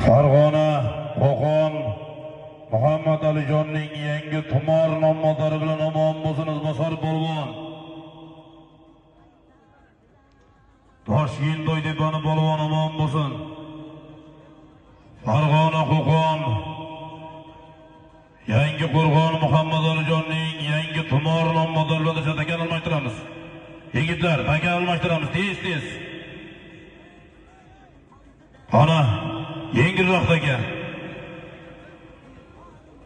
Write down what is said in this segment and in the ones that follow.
Farg'ona, Qo'qon, Muhammad Alijonning yangi tumor nomodari bilan omon bo'lsin Izbosar polvon. Toshkent Toytepani polvon omon bo'lsin. Farg'ona, Qo'qon, Yangi Qo'rg'on Muhammad Alijonning yangi tumor nomodari bilan taka almashtiramiz. Yigitlar, taka almashtiramiz, tez-tez. Ana, yengilroq taka.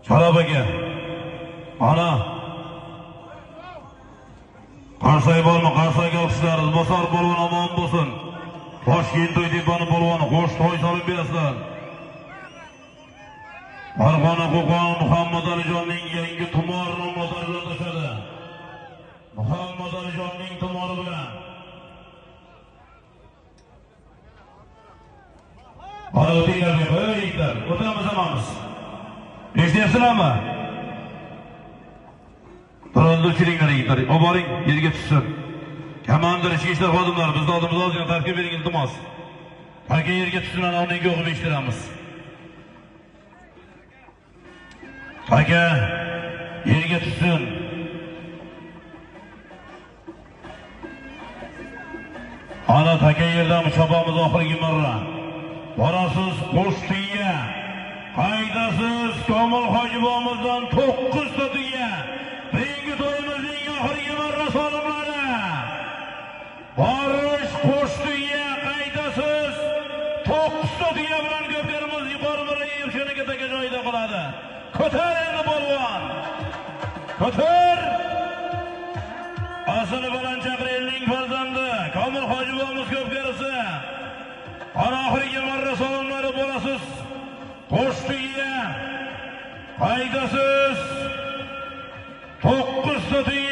Sharob aka. Ana. Qarsay bormi? Qarsayga olqishlar. Izbosar polvon omon bo'lsin. Toshkent Toytepani polvoni qo'sh to'y solib berasizlar. Farg'ona, Qo'qon Muhammad Alijonning yangi tumor nomodari bilan tashadi. Muhammad Alijonning tumori bilan. Ana o'tinglar, yigitlar. O'tamiz, hamamiz. Eshityapsizlarmi? Dronni o'chiringlar yigitlar. Olib boring, yerga tushsin. Komandir, ichki ishlar xodimlari, bizni oldimizda ozgina tarkib bering, iltimos. Taka yerga tushsin, ana undan o'qib eshittiramiz. Taka yerga tushsin. Ana taka yerdan chopamiz oxirgi marra. Borasiz qo'sh tuya. Qaydasiz Komil Hojibomizdan 9 ta tuya. Bugungi to'yimizning oxirgi marra solimlari. Borish qo'sh tuya, qaydasiz 9 ta tuya bilan ko'pkarimiz yuqori marraga erishganiga taka joyida qoladi. Ko'tar endi polvon. Ko'tar. Asli bilan Chaqirelning farzandi Komil Hojibomiz ko'pkarisi. Ana oxirgi marra solimlari bo'lasiz. Qo'sh tuya. Qaydasiz 9 ta tuya.